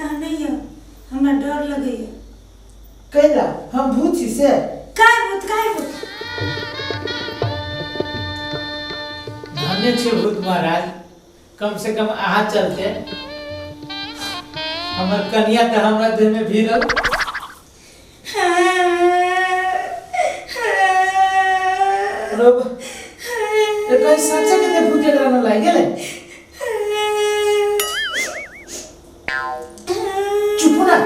अहाँ नहि आउ, हमरा डर लगैया। कैला हम भूत छी से? काय भूत, काय भूत? धन्य छे भूत महाराज, कम से कम अहाँ चलते हमर कनिया तऽ हमरा देह में भिड़ल। रोब ए कहीं सच्चे के ते भूत एकरा न लागि गेलै? चुप ना,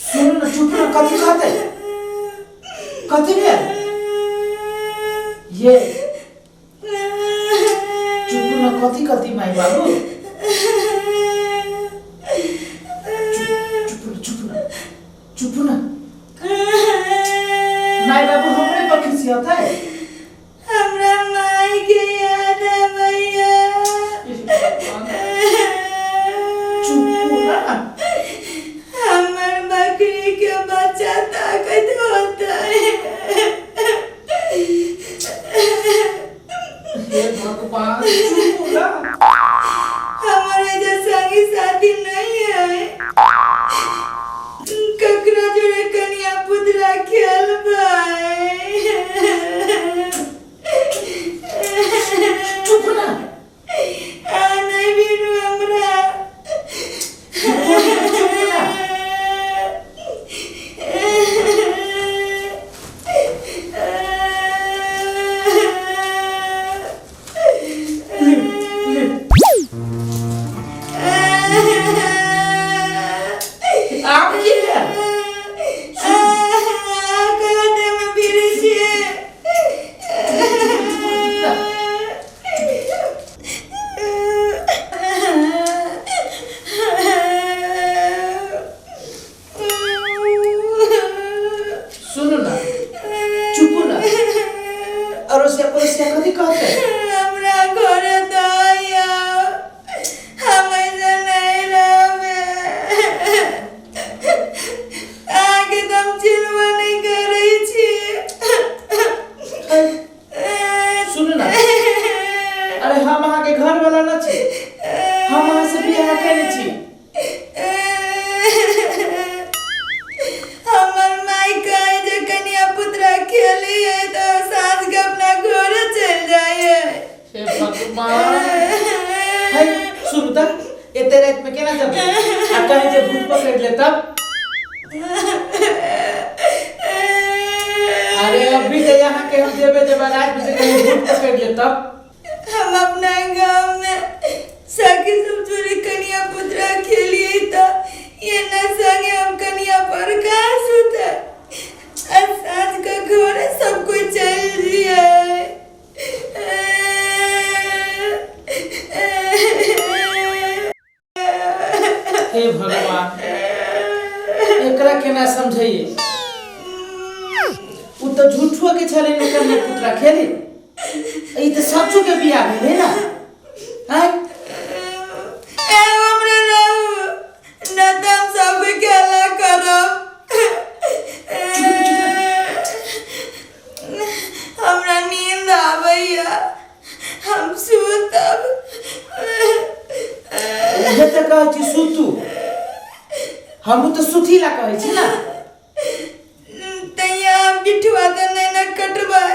सुन ना, चुप ना। कथी कहते, कथी भेल ये? चुप ना। कथी कथी माई बाबू? चुप चुप चुप ना, चुप ना। माई बाबू हमरे पर खिसियता है। हमरा माई के याद आबैया। चुप ना। हमर बकरी के बच्चा ताकत होता है। हे भगवान, चुप ना। हमारे जो संगी साथी नहीं है, ककरा जोड़े कनिया पुतरा खेलबै? चुप ना। आ नहीं बिनु हमरा। चुप ना। ले ले, आप की है? सुनू ना, चुप ना। अड़ोसिया पड़ोसिया कथी कहते? हमरा घरे दया, हम ऐसे नहीं रहबे। अहाँके तऽ हम चिन्हबो नहि करै छी। सुनू ना, अरे हम अहाँके घर वाला न छी, हम अहाँ से बियाह केने छी। हमर माय कहे जे कनिया पुतरा खेली है तऽ साँझ के अपना घरे चलि जाइ है। हे भगवान, है सुनू तऽ, एते राति में केना जेबै? आ कहीं जे भूत पकड़ि ले तब? अरे अभी जे यहाँ के हम जेबे जेबे, राति में जे कहीं भूत पकड़ि ले तब? हम अपना गांव में सखी सब जोड़े कनिया पुतरा खेलिए त ये न संगे हम कनिया पर कहाँ सुते? आ साँझ का घरे सब कोई चल जिए। हे भगवान, एकरा केना समझैये? उ तऽ झूठो के छलै ने कन्या पुतरा खेली, ई तऽ सच्चो के बियाह भेलै ना? आँय? ए हमरा रहू न तऽ हम सबके खेला करब। हमरा नींद आबैया, हम सुतब। उहे तऽ कहै छी सुतू, हमहूँ तऽ सुती ला कहै छी ना। तैया हम बिठुआ तऽ नहि ने कटबै।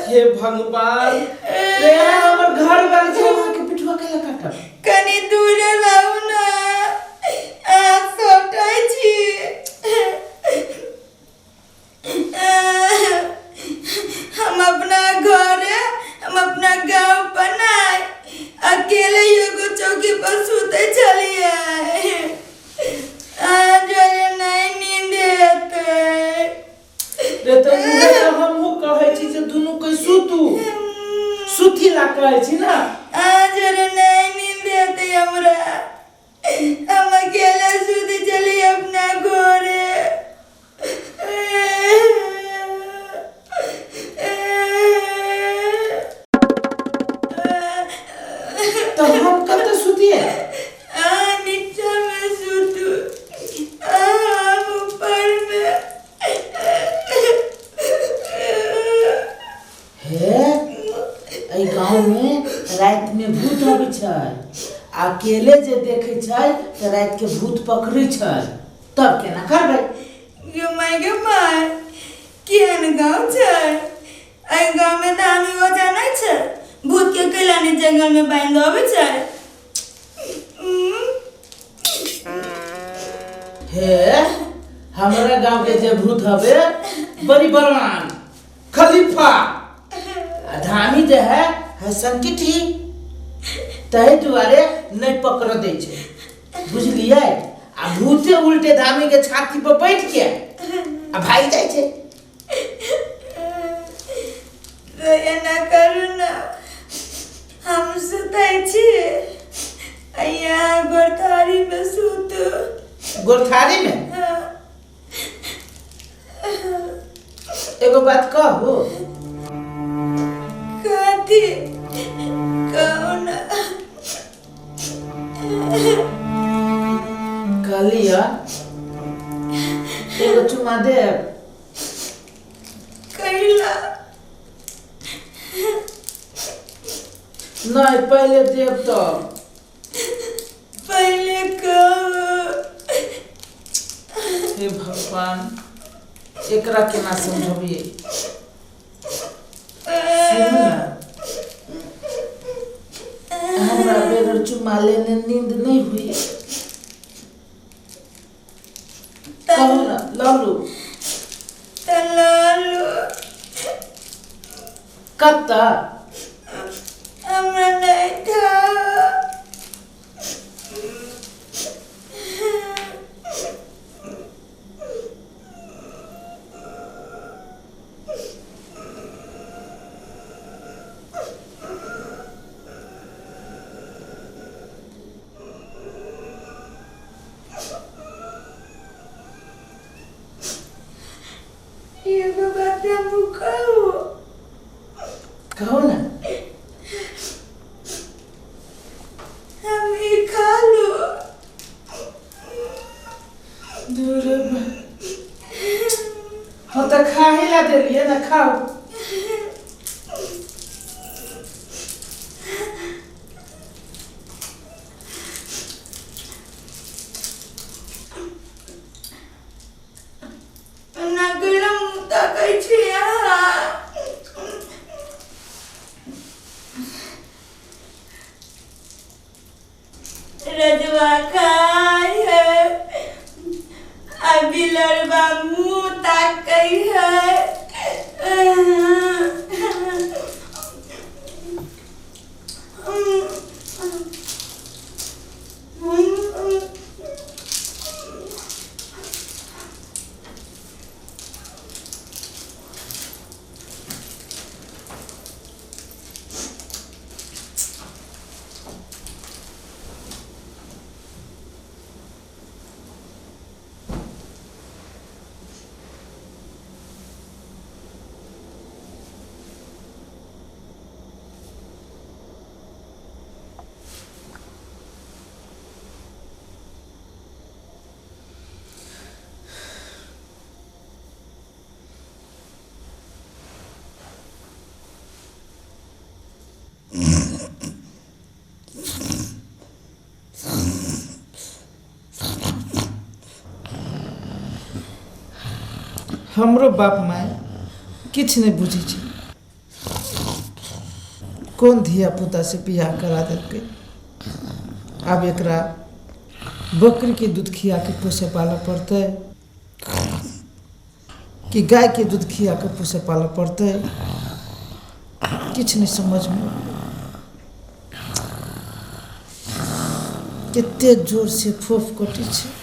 हे भगवान रे, हमर घर वाला छै, अहाँके पिठुआ केला काटब? कनि दूर रहू ने, अहाँ सटै छी। हम अपना घर, हम अपना गांव बनाए अकेले एगो चौकी पर सुते छलिए। आज नहीं नींद एतै। रे तऽ उहे तऽ हमहूँ कहै छी जे दुनू के सुतू, सुती ला कहै छी ना। आज नहीं नींद एतै हमरा। अकेले जे देखै छै तऽ रातिके भूत पकड़ै छै, तब केना करबै? गे माय, गे माय, केहन गाँव छै? एहि गाँवमे तऽ हम इहो जानै छै, भूतके कैला नहि जंगलमे बान्हि अबै छै। हे, हमरा गांव के जे भूत हवे बड़ी बलवान खलीफा आ धामी जे है है संकिटी, तहि दुआरे नहीं पकड़ दै छै, बुझलियै? आ भूते उल्टे धामी के छाती पर बैठ के आ भागि जाइ छै। तऽ एना करू ने, हम सुतै छी, यहाँ गोरथारीमे सुतू। गोरथारीमे? हाँ। एगो बात कहू? कथी? कहू ने। कहलियै एगो चुमा देब? कैला? नहीं, पहले देब तब। पहले कहू। हे भगवान, एकरा केना समझबियै? सुनू ने, हमरा बेगर चुमा लेने नींद नहीं हुई। कहू ने, लऽ लू। तऽ लऽ लू। कतऽ? हमरा नहि था। एगो बात हम कहू? कहू ने। हम ई खा लू? दूर। हाँ, तऽ खा ही ला देलियै ने, खाउ। ना गरम ताकै छी अहाँ। रजवा खाय है आ बिलरबा मुँह ताकै है। हमरो बाप माय किछु नहि बुझै छै, कोन धिया पुता से बियाह करा देलकै। आब एकरा बकरीके दूध खियाके पोसऽ पालऽ पड़तै कि गायके दूध खियाके पोसऽ पालऽ पड़तै, किछु नहि समझमे। कते जोरसँ फोफ कटै छै।